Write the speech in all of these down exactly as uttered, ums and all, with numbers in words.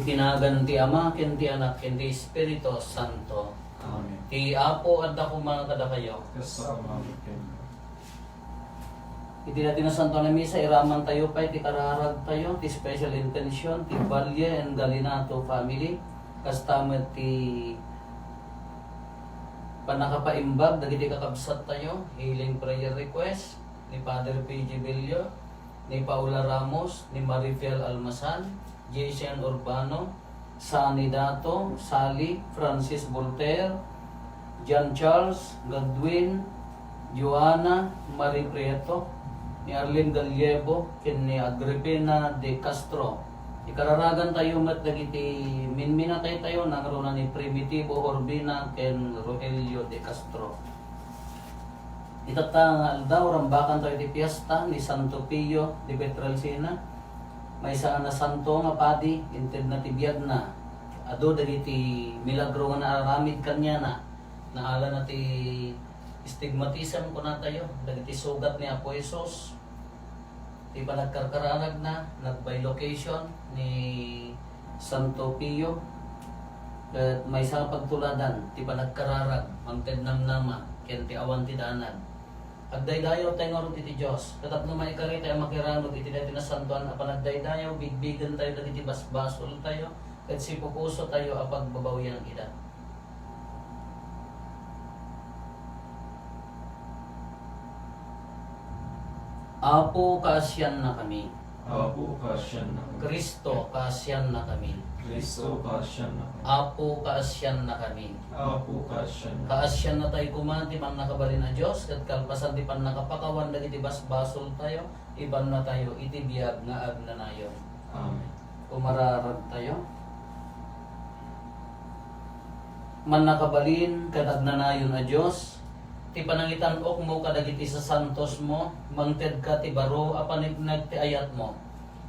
Iti nagan ti Ama, ken ti Anak, ken ti Espiritu Santo. Amen. Ti Apo adda koma kadakayo. Kasama met kenka. Iti daytoy Nasantoan a Misa, iramantayo pay ti kararagtayo, ti special intention, ti Valle and Galinato family. Kasta met ti pannakapaimbag dagiti kakabsattayo, healing prayer request ni Father P G Bello, ni Paula Ramos, ni Marifiel Almasan, Jason Urbano, Sani Dato, Sally, Francis Voltaire, John Charles, Godwin, Joanna, Marie Prieto, ni Arlene Gallego, ken ni Agripina de Castro. Ikararagantayo met dagiti minminataytayo, nangruna ni Primitivo Urbina ken Rogelio de Castro. Itatta nga aldaw, rambakantayo ti fiesta ni Santo Pio de Pietrelcina, maysa a nasanto nga padi, intedna ti biagna. Adu dagiti milagro nga naaramid kaniana. Naalana ti stigmatism, kunatayo, dagiti sugat ni Apo Jesus. Ti panagkarkararagna, nag-bilocation ni Santo Pio, ket maysa nga pagtuladan ti panagkararag, mangted namnama, ken ti awan ti danag. Agdaydayaw tayo ngarud iti Dios, ket tapno maikari tayo a makiranud iti daytoy nasantoan a panagdaydayaw, bigbigentayo dagiti basbasoltayo, ket sipupusotayo a pagbabawian ida. Apo, kaasiannakami. Apo, kaasiannakami. Cristo, kaasiannakami. Cristo, kaasiannakami. Apo, kaasiannakami. Apo, kaasiannakami. Kaasiannatayo koma ti mannakabalin a Dios, ket kalpasan ti pannakapakawan dagiti basbasoltayo, ibannatayo iti biag nga agnanayon. Amen. Kumararagtayo. Mannakabalin ken agnanayon a Dios, ti panangitan-okmo kadagiti sasantosmo, mangtedka ti baro a paneknek ti ayatmo.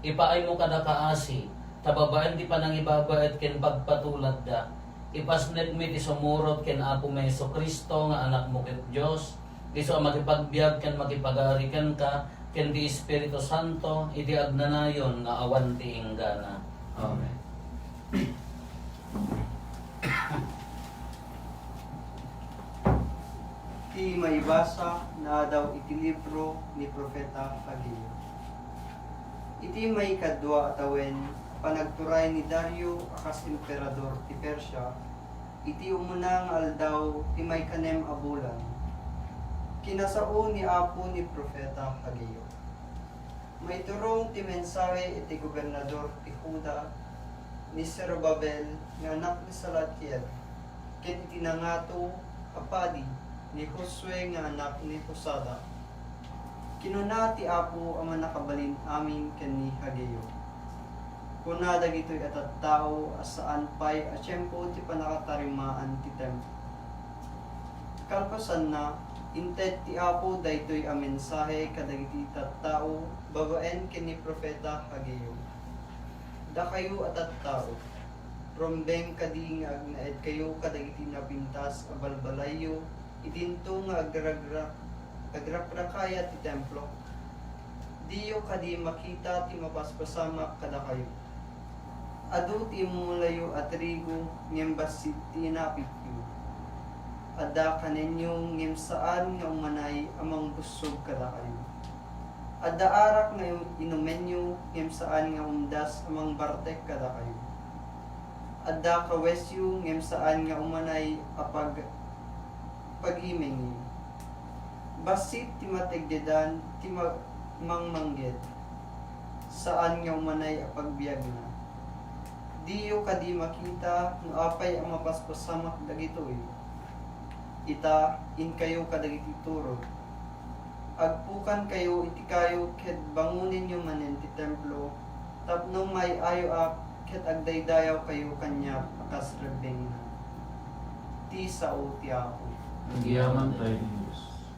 Ipaaymo kada kaasi, ta babaen ti panangibabaet ken pagpatuladda, ipasnekmi ti sumurot ken Apomi Jesu-Cristo nga Anakmo ket Dios, isu a makipagbiag ken makipagari kenka ken ti Espiritu Santo iti agnanayon nga awan ti inggana. Amen. Ti maibasa naadaw iti libro ni Profeta Hageo. Iti maikadua a tawen, panagturay ni Dario a kas emperador ti Persia, iti umuna nga aldaw ti maikanem a bulan, kinasao ni Apo ni Profeta Hageo. Maiturong ti mensahe iti gobernador ti Juda, ni Zorobabel nga anak ni Salatiel, ken iti nangato a padi, ni Josue nga anak ni Josada. Kinuna ti Apo a Mannakabalin-amin ken ni Hageo, "Kuna dagitoy a tattao a saan pay a tiempo ti pannakatarimaan ti Templo." Kalpasanna, inted ti Apo daytoy a mensahe kadagiti tattao babaen ken ni Profeta Hageo, "Dakayo a tattao, rumbeng kadi nga agnaedkayo kadagiti napintas a balbalayyo idinto nga agragrak-, agrakrakaya ti Templo? Diyo kadi makita ti mapaspasamak kadakayo? Adu ti immulayo a trigo ngem bassit ti inapityo. Adda kanenyo ngem saan nga umanay a mangbussog kadakayo. Adda arak nga inumenyo ngem saan nga umdas a mangbartek kadakayo. Adda kawesyo ngem saan nga umanay a pag-, pagimengyo. Bassit ti mateggedan ti ma-, mangmangged, saan nga umanay a pagbiagna. Diyo kadi makita no apay a mapaspasamak dagitoy? Ita, inkayo kadagiti turod. Agpukankayo iti kayo ket bangonenyo manen ti Templo, tapno maay-ayoak ket agdaydayawkayo kaniak a kas rebbengna." Ti sao ti Apo. Agyamankay, Dios.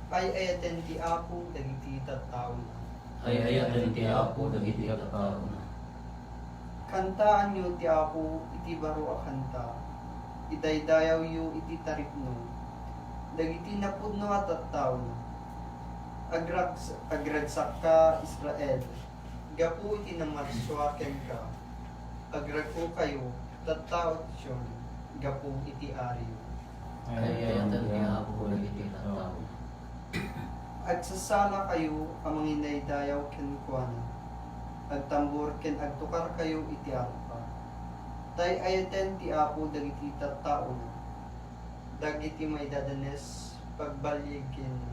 Ay-ayaten ti Apo dagiti tattaona. Ay-ayaten ti Apo dagiti tattaona. Kantaanyo ti Apo iti baro a kanta. Idaydayawyo iti taripno, dagiti napudno a tattaona. Agrags-, agragsakka, Israel, gapu iti namarsua kenka. Agragkokayo, tattao ti Sion, gapu iti Ario. Ay-ayaten ti Apo dagiti tattao. Agsasalakayo a manginaydayaw kenkuana. Agtambor ken agtukarkayo iti arpa. Ta ay-ayaten ti Apo dagiti tattaona. Dagiti maidadanes, pagballigenna.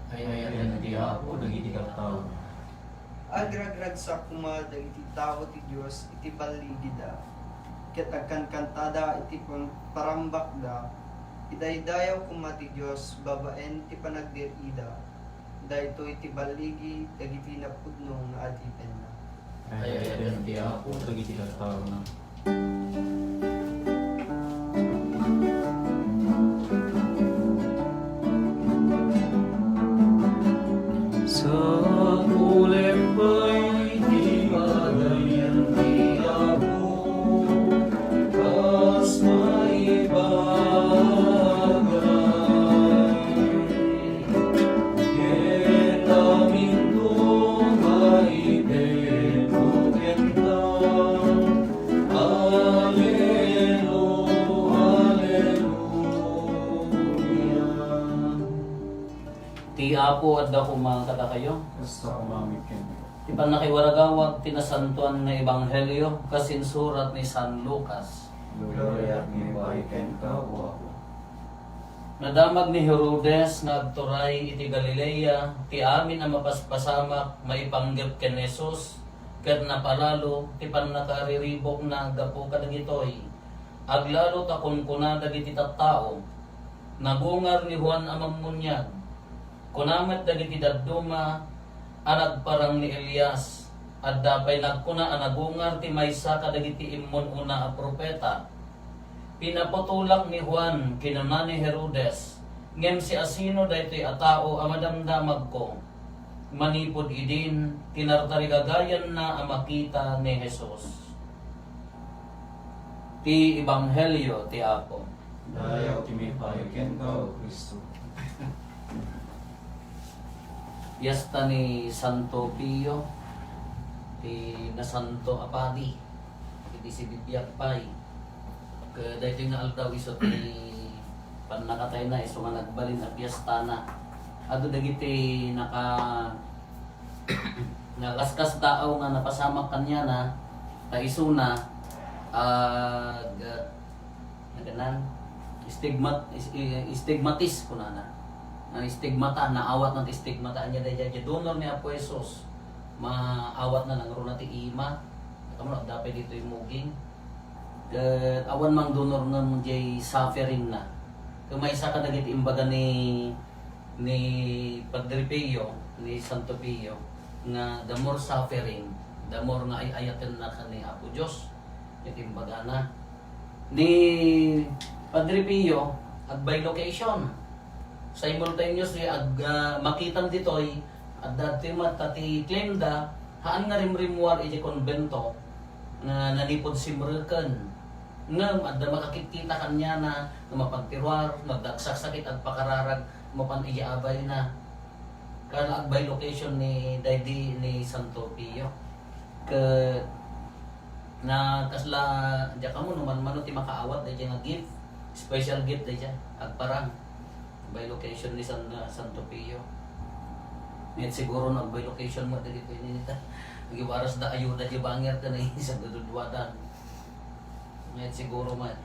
Ay-ayaten ti Apo dagiti tattaona. Agragragsak koma dagiti tao ti Dios iti balligida, ket agkankantada iti pang-, parambakda. Idaydayaw koma ti Dios babaen ti panagdir-ida. Daytoy ti balligi dagiti napudno nga adipenna. Ay-ayaten ti Apo dagiti tattaona. Sakulen pay ti pagayan ti Apo, kas maibagay. Ket aminto maipedno kenta. Alelu-, Aleluya. Ti Apo adda koma kadakayo. Kasta koma met kenka. Ti pannakaiwaragawag ti Nasantoan nga Ebanghelio kas insurat ni San Lucas. Gloria a ti pay kenka, O Apo. Nadamag ni Herodes nga agturay iti Galilea ti amin a mapaspasamak maipanggep ken Jesus, ket napalalo ti pannakariribukna gapu kadagitoy. Aglalo ta kunkuna dagiti tattao, "Nagungar ni Juan a Mammuniag." Kuna met dagiti dadduma a nagparang ni Elias, "Adda pay nagkuna a nagungar ti maysa kadagiti immun-una a profeta." "Pinaputolak ni Juan," kinuna ni Herodes, "ngem siasino daytoy a tao a madamdamagko?" Manipud idin, tinartarigagayanna a makita ni Jesus. Ti Ebanghelio ti Apo. Dayaw ti maipaay kenka, O Cristo. Fiesta ni Santo Pio, ti nasanto a padi iti sibibiag pay. Ket daytoy nga aldaw isu ti pannakatayna, isu nga nagbalin a fiestana. Adu dagiti naka-, nakaskasdaaw nga napasamak kaniana, ta isuna, ag-, naganan, stigmat-, is-, i-, stigmatis, kunana. Nga stigmata, naawatna ti stigmata. Ania daydiay, donor ni Apo Jesus, maawatna, nangruna ti ima. Kamu, adda pay ditoy muging. Ket awan mang donor ngem jay suffering na. Ket maysa kadagiti imbaga ni, ni Padre Pio, ni Santo Pio, nga the more suffering, the more nga ay-ayatenna ken ni Apo Dios. Iti imbagana. Ni Padre Pio, ag-bilocation. Simultaneously, ag-, ah, makitam ditoy, adda ditoy met ta ti claim da, haan nga rimrimmuar iti konbento nga nanipud simreken. Ngem adda makakitkita kaniana nga mapagtiruar, nga agdagsaksakit, agpakararag, mapan iti abayna. Kana ag-bilocation ni daydi ni Santo Pio. Ket na kasla, diak ammo no man-, mano ti makaawat daydiay nga gift, special gift daydiay, agparang. Bilocation ni San, Santo Pio. Ngem siguro no ag-bilocation met dagiti ninita. Agiwaras da ayuda di banger ken ni Santo Duduadan. Ngem siguro met.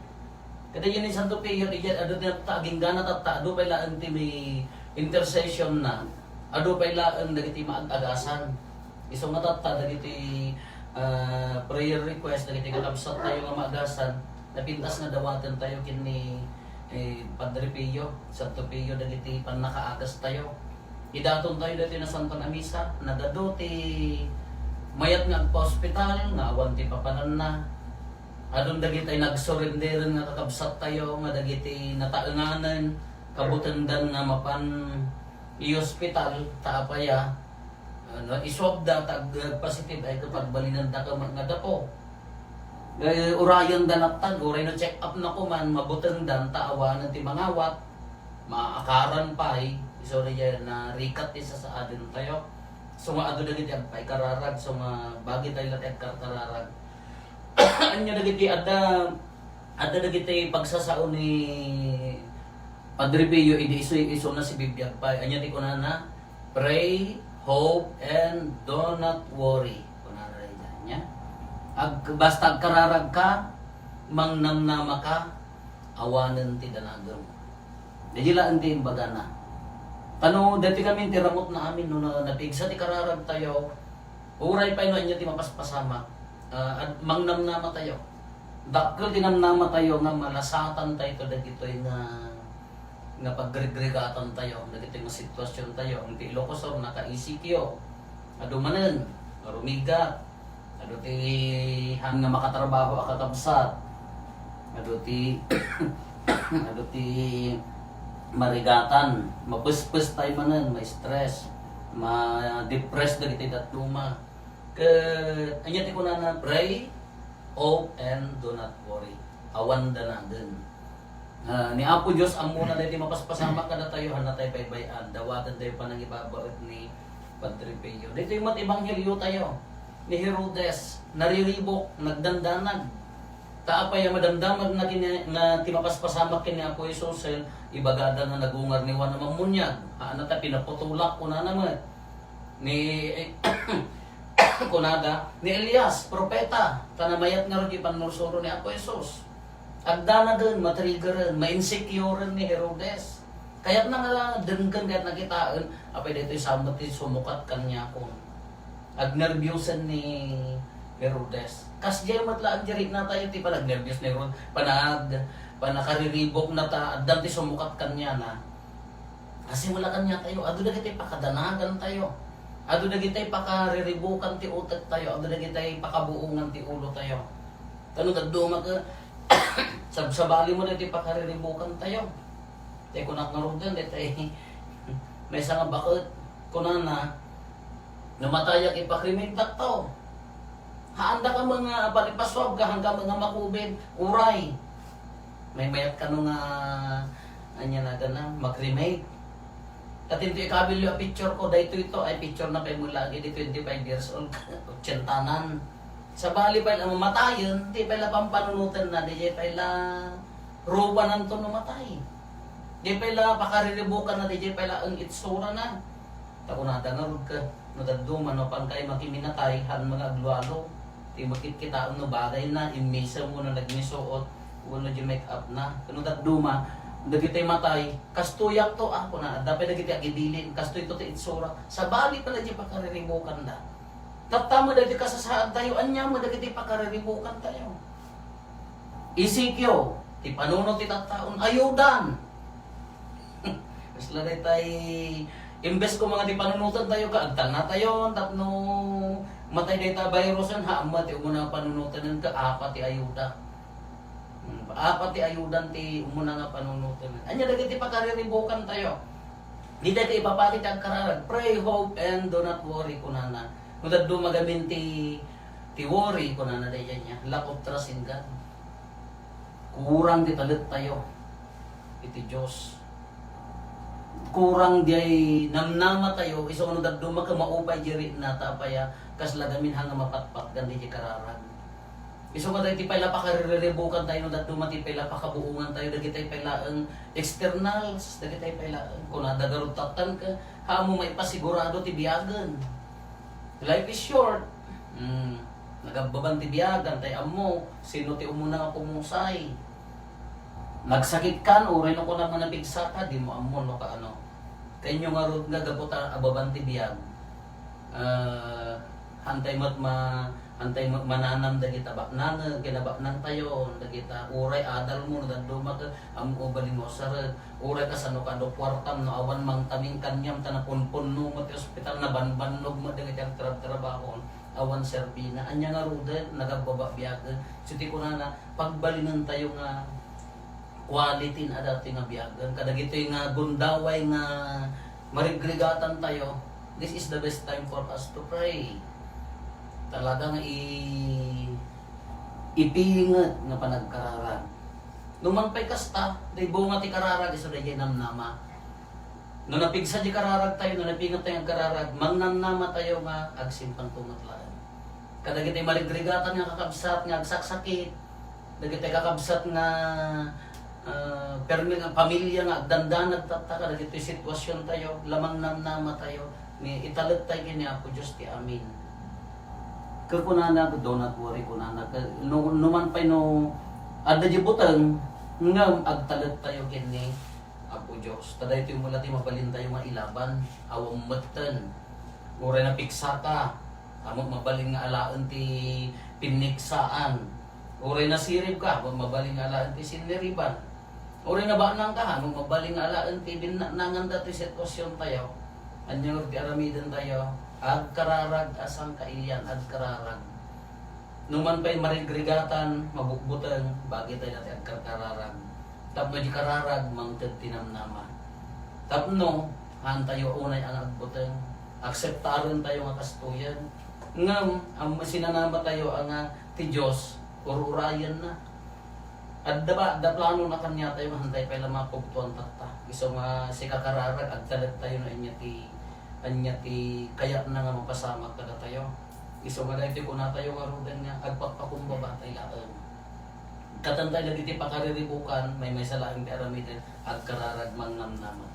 Kadaydiay ni Santo Pio, idiay adu ti ta aginggana tatta, adu pay laeng ti may intercession na. Adu pay laeng dagiti maag-agasan. Isu nga tatta dagiti, ah, prayer request dagiti kakabsat tayo nga maagasan, napintas nga dawaten tayo ken ni, eh, Padre Pio, Santo Pio dagiti pannakaagas tayo. Idaton tayo dagiti nasanton a misa, nagadu ti mayat nga agpa-ospital nga awan ti papananna. Adun dagiti nagsurrenderen nga kakabsat tayo nga dagiti nataenganen, kabutengdan nga mapan i-ospital, ta apaya, ano, isuabda ta ag-, positive ay ket pagbalinanda ket nga dapo. Eh, urayan da nattan, uray no check up na kuman, mabutengdan ta awanen ti mangawat, maakaran pay, isu daydiay narigat ti sasaaden tayo. So nga adu dagiti agpaikararag, so nga bagi tayo la ti agkarkararag. Ania dagiti adda, adda dagiti pagsasao ni Padre Pio idi isu-, isuna sibibiag pay. Ania ti kunana? "Pray, hope, and do not worry." Kunana dayta. Ania? Ag-, basta agkararagka, mangnamnamaka, awanen ti danagem. Daydi laeng ti imbagana. Kano, daytoy kami ti ramutna amin no na-, napigsa ti kararagtayo, uray pay no ania ti mapaspasamak, ah, at mangnamnamatayo. Dakkel ti namnamatayo nga malasatantayto dagitoy nga, nga pagregregatantayo, dagitoy nga sitwasiontayo. Iti Ilocos Sur, naka-E C Q. Adu manen, nga rumigat. Adu ti han nga makatrabaho a kakabsat. Adu ti, adu ti marigatan, mapespes tayo manen, ma-stress, ma-depress dagiti dadduma. Ket ania ti kunana, "Pray, hope, and do not worry." Awan danagen. Ah, ni Apo Dios ammona daytoy mapaspasamak kadatayo, hanna tayo baybay-an, dawaten tayo panangibabaet ni Padre Pio. Daytoy met ebanghelio tayo. Ni Herodes, nariribok, nagdandanag. Ta apay a madamdamagna ken ni, nga ti mapaspasamak ken ni Apo Jesus, eh, ibagada nga nagungar ni Juan a Mammuniag. Haanna ta pinaputolak, kunana met. Ni, kunada, ni Elias, propeta, ta namayat ngarud ti pannursuro ni Apo Jesus. Agdanagen, matriggeren, ma-insecuren ni Herodes. Kayatna nga denggen, kayatna kitaen, apay daytoy sa met ti sumukat kaniakon. Agnerbiosen ni Herodes. Kasdiay met laeng ti riknatayo ti panagnerbios ni Herodes, panag-, panakariribokna ta addan ti sumukat kaniana. Kasi wala kaniatayo, adu dagiti pakadanagantayo. Adu dagiti pakariribukan ti utektayo, adu dagiti pakabuongan ti ulotayo. Kano dadduma ket sabsabalimo dagiti pakariribukantayo. Tay kunak ngaruden, daytay maysa nga baket, kunana, "Namatayak, ipa-cremate-dakto." Haanda ka nga palipasuab ka, haanda ka nga makubid, uray. Maymayat kano nga, ania na gana, mag-cremate. Katinto ikabilyo a picture ko, daytoy to, ay picture na kay mula iti twenty-five years old, otsentanan. Sabali pay la mamatayen, di pay la pampanunoten na, di pay la rupanan to no matay. Di pay la pakariribukan na, di pay la ang itsura na. Ta kunada ngarud ka, no dadduma, no pan kay makiminatay, han mga aglualo. Ti makitkitaem no bagay na, immisem wenno nagmisuot, wenno di make up na. No dadduma, dagiti matay, "Kastoyak to, ah," kuna, adda pay dagiti agibilin, "Kastoy to ti itsura." Sabali pala di pakariribukan da. Tatta mo dagiti kasasaad tayo, anya mo dagiti pakariribukan tayo. Ezekiel, ti panunot ti tattaon, ayudan. Kasla daytay, imbes ko mga ti panunotan tayo, ka agtanna tayo, tapno matay dayta virusen, ha, amma ti umuna nga panunotan, ka apa ti ayuda. Hmm, apa ti ayudan ti umuna nga panunotan. Anya dagiti pakariribukan tayo. Di tayo ipapati ti agkararag. Pray, hope, and do not worry, kunana. No dadduma gamin ti, ti worry, kunana dayta niya, lack of trust in God. Kurang ti talek tayo iti Dios. Kurang diay namnama tayo, isu no dadduma ket maupay di rikna, ta apay a, kasla gamin nga mapatpatgan di kararag. Isu nga dagiti pay la pakariribukan tayo, no dadduma ti pay la pakabuongan tayo, dagiti pay laeng externals, dagiti pay laeng. Kunada garud tattan ka, ha, ammo maipasigurado ti biagen. Life is short. Hmm. Nagabbaban ti biag, antay ammo, sino ti umuna nga pumusay? Nagsakit kan, uray no kunam nga napigsa ka, di mo ammo no kaano. Kainyo ngarud nga gapu ta ababan ti biag. Ah, hantay met ma-, hantay met mananam dagita baknang, kinabaknang tayo, dagita uray adal mo, no dadduma ka, ammo ubalin mo sarag. Uray kasano ka, adu kuartam, no awan mangtaming kaniam, ta napunpunno met ti ospital, nabanbannog met dagiti agtrabtrabahon, awan serbina. Anya ngaruden, nagabbaba biagen. Iti kunana, pagbalinen tayo nga quality nga adda ti nga biagen. Kadagitoy nga gundaway nga marigregatan tayo, this is the best time for us to pray. Talaga nga i-, ipinget nga panagkararag. Numan pay kasta, day bunga ti kararag, isu daydiay namnama. No napigsa di kararag tayo, no napinget tayo agkararag, mangnamnama tayo nga agsimpang tunget laeng. Kadagiti marigrigatan nga kakabsat nga agsaksakit, dagiti kakabsat nga, ah, permi-, pamilya nga agdandanag tatta kadagiti sitwasiontayo, la mangnamnamatayo, ni italettayo ken ni Apo Dios ti amin. Ket kunana, "Do not worry," kunana, ket no, numan pay no adda diay buteng, ngem agtalettayo ken ni Apo Dios. Ta daytoy met la ti mabalintayo nga ilaban, awan metten. Uray napiksaka, ammok mabalin nga alaen ti pinniksaan. Uray nasiribka, ammok mabalin nga alaen ti sinniriban. Uray nabanangka, ammok mabalin nga alaen ti binnaknangan datoy sitwasiontayo. Ania ngarud ti aramidentayo? Agkararag a sangkailian, agkararag. Numan pay marigrigatan, mabukbuteng, bagitayo dati agkarkararag. Tapno di kararag, mangted ti namnama. Tapno, haantayo unay nga agbuteng. Akseptarentayo nga kastoyen. Ngem, am-, sinanamatayo a nga ti Dios, ur-urayenna. Adda ba, adda planona kaniatayo nga haantayo pay la mapugtoan tatta. Isu nga sika kararag, agtalettayo no ania ti, ania ti kayatna nga mapasamak kadatayo. Isu nga daytoy kunatayo ngaruden nga agpakpakumbabatayo laeng. Katantay dagiti pakariribukan, maymaysa laeng ti aramiden, agkararag mangnamnama.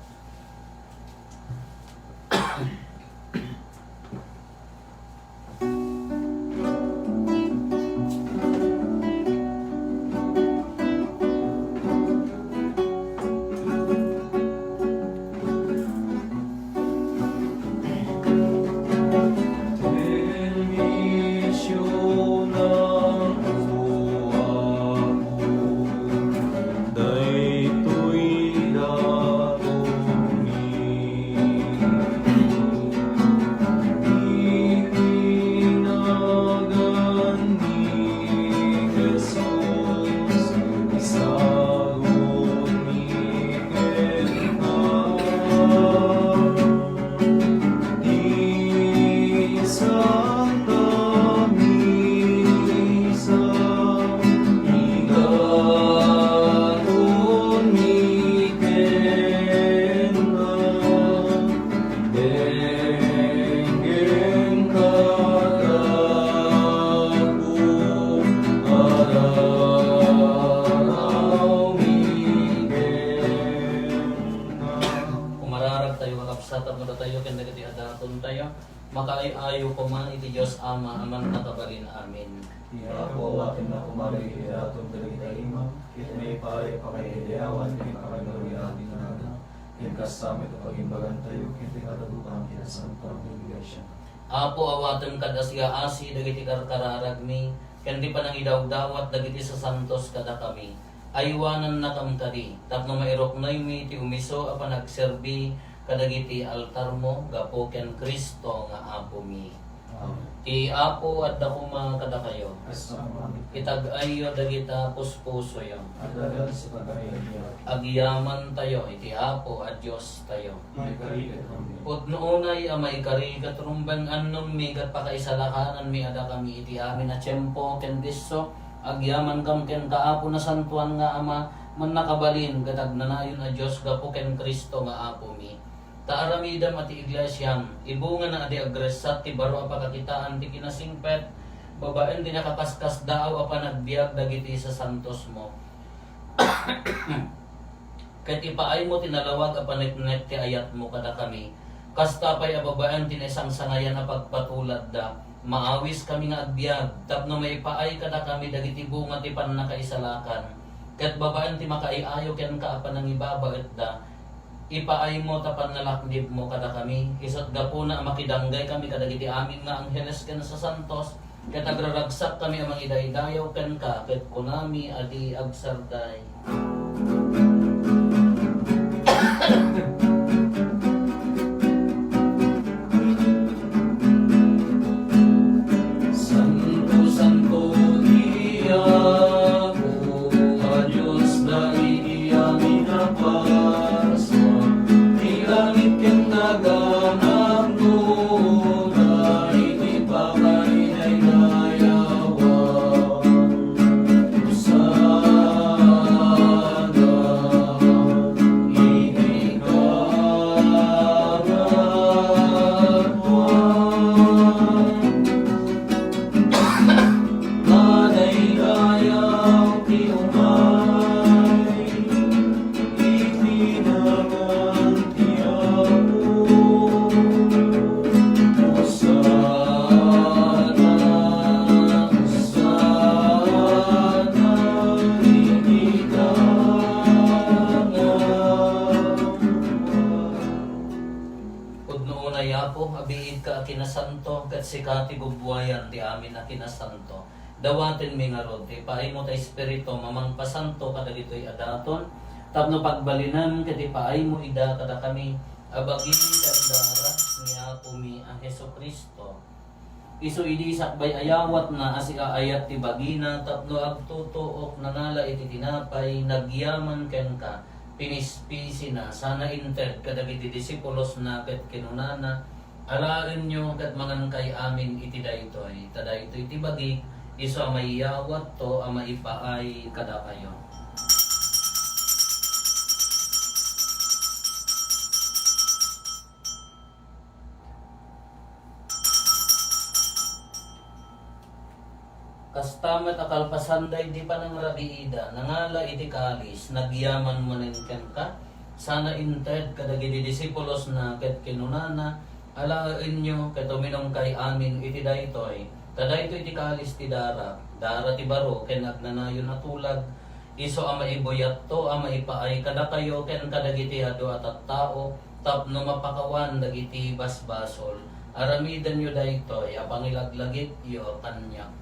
Daytoy daton ni Pinagan ni Jesus, isagut mi kenka. Ti Santa Misa, igaton mi kenka. Denggen kadakami kenka. Umararag tayo, kakabsat, tapno datayo ken dagiti adaton tayo, makaay-ayo koma iti Dios Ama a Mannakabalin. Amen. Ti Apo, awatenna koma dagiti daton kadagiti imam, ket maipaay a pakaidayawan ken pakagawid ti nada. Ken kasta met a pagimbagantayo ken ti kadakuan ti nasantoan nga Iglesia. Apo, awatem kad asiaasi dagiti karkararagmi, ken ti panangidawdawat dagiti sasantos kadakami. Aywanannakam kadi, tapno mairuknoymi ti umiso a panagserbi kadagiti altarmo gapu ken Cristo nga Apomi. Amen. Ti Apo adda koma kadakayo. Kasama. Itag-ayyo dagita puspusoyo. Adda sa pagkayagya. Agyamantayo iti Apo a Diostayo. Maikari ket rumbeng. Pudno unay a maikari ket rumbeng, annommi ket pakaisalakananmi a dakami iti amin a tiempo ken disso. Agyamankam kenka, Apo, nasantoan nga Ama, mannakabalin ket agnanayon a Dios gapu ken Cristo nga Apomi. Ta aramidem a ti iglesiam, ibungana a di agressat ti baro a pakakitaan ti kinasingpet, babaen ti nakaskaskasdaaw a panagbiag dagiti sasantosmo. Ket ipaaymo ti nalawag a paneknek ti ayatmo kadakami. Kasta pay a babaen ti naisangsangayan a pagpatuladda, maawiskami nga agbiag tapno maipaay kadakami dagiti bunga ti pannakaisalakan. Ket babaen ti makaay-ayo kenka a panangibabaetda, ipaaymo ta pannalaknibmo kadakami, isut' gapuna a makidanggay kami kadagiti amin nga angheles ken sasantos, ket agraragsak kami a mangidaydayaw kenka, ket kunami a di agsarday. Santo, santo ti Apo a Dios, dagiti amin a parsua, ti langit ken daga napno, dagiti pakaidaydayawan. Hosanna, Sika ti gubbuayan ti amin a kinasanto. Dawatenmi ngarud ti ipaaymo ta Espiritu a mangpasanto kadagitoy a daton, tapno pagbalinem ket ipaaymo ida kadakami a bagim ken dara ni Apomi a Jesu-Cristo. Isu idi sakbay a yawatna a siaayat ti bagina tapno agtutuok, nangala iti tinapay, nagyaman kenka, pinispisina, sana inted kadagiti disipulosna ket kinunana, Alaenyo ket mangankay amin iti daytoy, ta daytoy ti bagik, isu a maiyawatto a maipaay kadakayo. Kasta met a kalpasanda idi panangrabiida, nangala iti kalis, nagyaman manen kenka, sana inted kadagiti disipulosna ket kinunana, Alaenyo ket uminumkay amin iti daytoy, ta daytoy ti kalis ti darak, dara ti baro ken agnanayon a tulag, isu a maibuyatto a maipaay kadakayo ken kadagiti adu a tattao tapno mapakawan dagiti basbasol. Aramidenyo daytoy a pangilaglagipyo kaniak.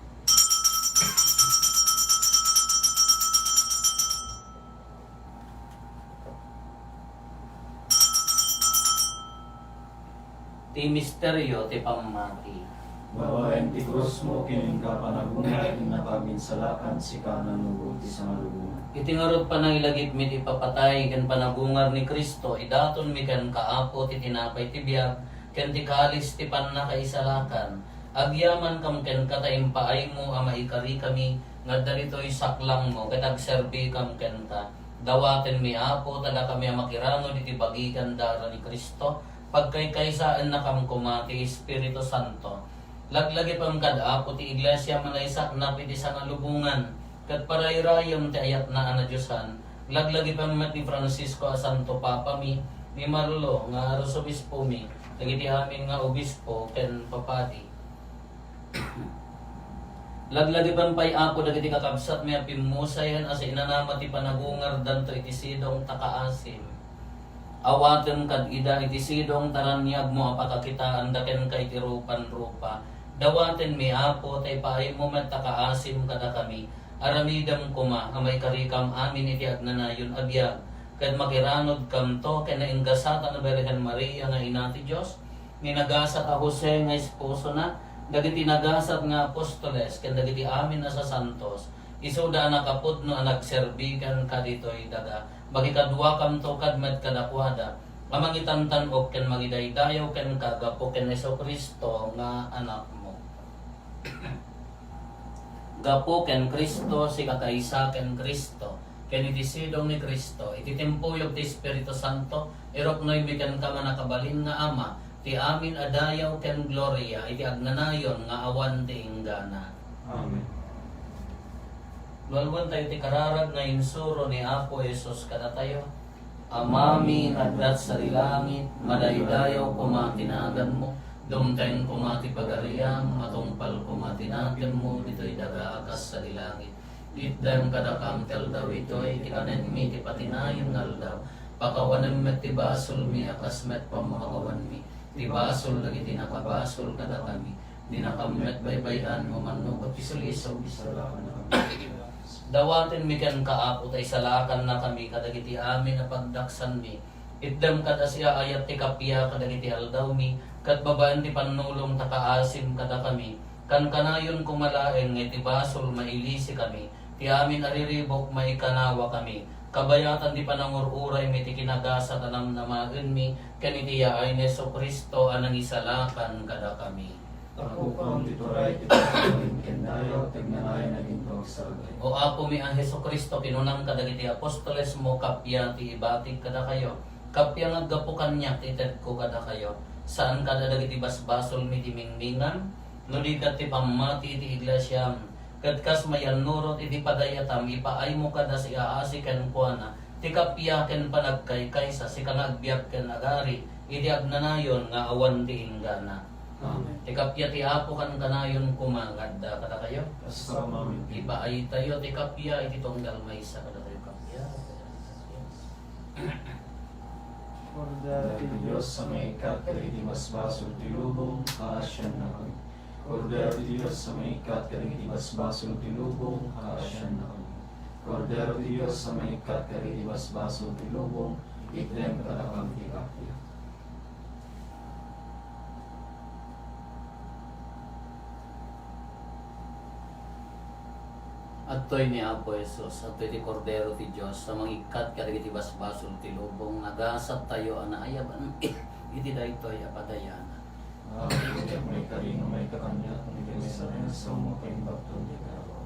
Ti misterio ti pammati. Babaen ti krusmo ken inka panagungar, inka pagminsalakan, sika a nannubo ti sangalubongan. Iti ngarud panangilagipmi ti ipapatay ken panagungar ni Cristo, idatonmi kenka, Apo, ti tinapay ti biag ken ti kalis ti pannakaisalakan. Agyamankam kenka ta impaaymo a maikarikami nga adda ditoy saklangmo ket agserbikam kenka. Dawatenmi, Apo, ta dakami a makiranud iti bagi ken dara ni Cristo, pagkaykaysaennakam koma ti Espiritu Santo. Laglagipem kad, Apo, ti Iglesia a naisaknap iti sangalubongan, ket parayrayem ti ayatna a nadiosan. Laglagipem met ni Francisco a Santo Papami, ni Marlo nga Arsobispomi, dagiti amin nga obispo ken papadi. Laglagipem pay, Apo, dagiti kakabsatmi a pimmusayen a sinanama ti panagungardanto iti sidong ta kaasim. Awatem kad ida iti sidong ta raniagmo a pakakitaanda kenka iti rupan-rupa. Dawatenmi, Apo, ta ipaaymo met ta kaasim kadakami. Aramidem koma a maikarikam amin iti agnanayon a biag, ket makiranudkamto ken nagasat a Birhen Maria nga Ina ti Dios, ni nagasat a Jose nga esposona, dagiti nagasat nga apostoles, ken dagiti amin a sasantos, isuda a nakapudno a nagserbi kenka ditoy daga. Makikaduakamto kad met kadakuada, a mangitantan-ok ken mangidaydayaw kenka gapu ken Jesu-Cristo nga Anakmo. Gapu ken Cristo, sikakaysa ken Cristo, ken iti sidong ni Cristo, iti timpuyog ti Espiritu Santo, iruknoymi kenka, Mannakabalin nga Ama, ti amin a dayaw ken gloria iti agnanayon nga awan ti inggana. Amen. Lualuen tayo ti kararag nga insuro ni Apo Jesus kadatayo. Amami nga adda sadi langit, madaydayaw koma ti naganmo, dumteng koma ti pagariam, matungpal koma ti nakemmo ditoy daga a kas sadi langit. Itdem kadakam ti aldaw itoy ti kanenmi ti patinayon nga aldaw. Pakawanem met ti basolmi a kas met pammakawanmi ti basol dagiti nakabasol kadakami. Dinakam met baybay-an no mannukot ti sulisog. Dawatenmi kenka, Apo, ta isalakannakami kadagiti amin a pagdaksanmi. Itdem kad a siaayat ti kappia kadagiti aldawmi, ket babaen ti pannulong ta kaasim kadakami. Kankanayon koma laeng nga iti basol mailisikami, ti amin a riribuk maikanawakami, kabayatan ti panangur-uraymi ti kinagasat a namnamaenmi ken iti yaay ni Jesu-Cristo a nangisalakan kadakami. Tapokon ti turay ti pagkabalin ken dayaw ti agnanayon a ginto agsargay. O Apomi a Jesu-Cristo, kinunam kadagiti apostolesmo, kappia ti ibatik kadakayo. Kappia nga aggapu kaniak ti itedko kadakayo. Saan kada dagiti basbasolmi ti mingmingam, no di ket ti pammati iti iglesiam. Ket kas mayannurot iti padayatam, ipaaymo kada siaasi kenkuana ti kappia ken panagkaykaysa, sika nga agbiag ken agari iti agnanayon nga awan ti inggana. Amen. Ti kappia ti Apo kankanayon koma nga adda kadakayo. Kasta met. Ipaaytayo ti kappia iti tunggal maysa kadatayo. Kappia. Kordero ti Dios a mangikkat kadagiti basbasol ti lubong, kaasianna kami. Kordero ti Dios a mangikkat kadagiti basbasol ti lubong, kaasiannakami. Kordero ti Dios a mangikkat kadagiti basbasol ti lubong, itdem kadakami ti kappia. Adtoy ni Apo Jesus, adtoy ti Kordero ti Dios a mangikkat kadagiti basbasol ti lubong, nagasattayo a naayaban iti daytoy a padayanan. Apo, diak maikari nga maikkan kaniak, ngem maysa nga insaom, mapaimbagto diay kararua.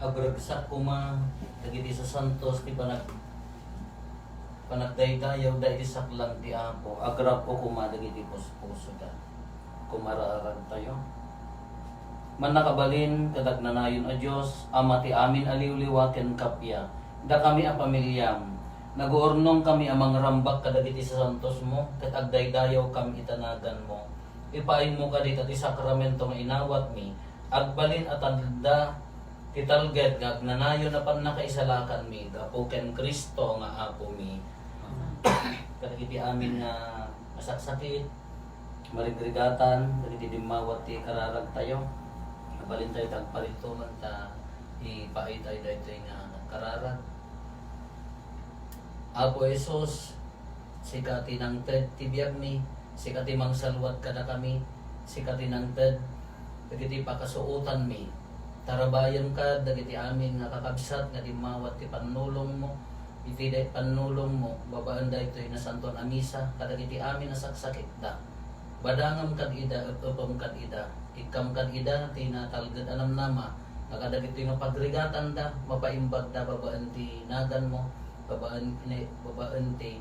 Agragsak koma dagiti sasantos ti panag-, panagdaydayawda iti saklang ti Apo. Agrap-o koma dagiti puspusoda. Kumaraaragtayo. Mannakabalin ket agnanayon a Dios, Ama ti amin a liwliwa ken kappia, dakami a pamiliam, naguurnongkami a mangrambak kadagiti sasantosmo, ket agdaydayawkami ita naganmo. Ipaaymo kadi dagiti sakramento nga inawatmi, agbalin a tanda ti talged nga agnanayon a pannakaisalakanmi gapu ken Cristo nga Apomi. Amen. Kadagiti amin nga masaksakit, marigrigatan, dagiti dimmawat ti kararagtayo, agbalintayo ti agparituman ta ipaaytayo daytoy nga nagkararag. Apo Jesus, sika ti nangted ti biagmi, sika ti mangsalwat kadakami, sika ti nangted dagiti pakasuotanmi. Tarabayem kad dagiti amin nga kakabsat nga dimmawat ti pannulongmo, iti day-, pannulongmo babaen daytoy nasantoan a misa kadagiti amin a saksakitda. Badangem kad ida, ep-epem kad ida, ikkam kad ida ti natalged a namnama, nga kadagitoy nga pagrigatanda, mapaimbagda babaen ti naganmo, babaen, ne, babaen ti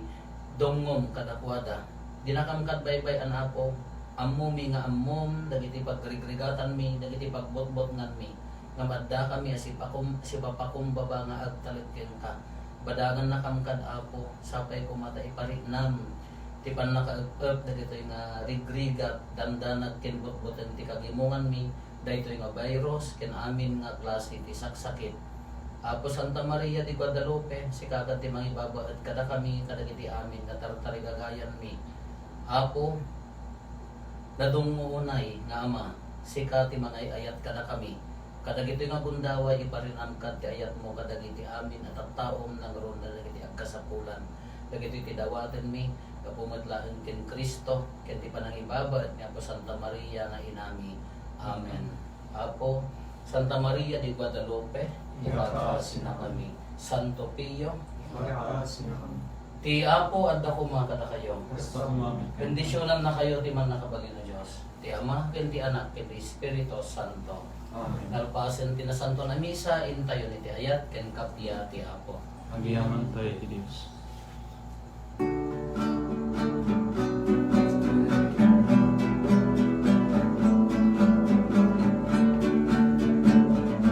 dumngom kadakuada. Dinakam kad baybay-an, Apo, ammomi nga ammom dagiti pagrigrigatanmi, dagiti pagbutbutnganmi, ngem addakami a sipakum-, sipapakumbaba nga agtalek kenka. Badangennakam kad, Apo, sapay koma ta iparinam ti pannakaep-ep dagitoy nga rigrigat, dandanag ken butbuten ti kagimonganmi, daytoy nga virus ken amin nga klase ti saksakit. Apo Santa Maria de Guadalupe, sika ket ti mangibabaet kadakami kadagiti amin nga tartarigagayanmi. Apo, nadungngo unay nga Ama, sika ti mangay-ayat kadakami. Kadagitoy nga gundaway, iparinam kad ti ayatmo kadagiti amin a tattaom, nangruna dagiti agkasapulan. Dagitoy ti dawatenmi, gapu met laeng ken Cristo, ken ti panangibabaet ni Apo Santa Maria nga inami. Amen. Apo, Santa Maria de Guadalupe, ibagbasinakami. Santo Pio, ibagbasinakami. Ti Apo adda koma kadakayo. Kasta koma. Bendisionannakayo ti Mannakabalin a Dios, ti Ama, ken ti Anak, ken ti Espiritu Santo. Amen. Nalpasen ti Nasantoan a Misa, intayon iti ayat ken kappia ti Apo. Agyamankami iti Dios.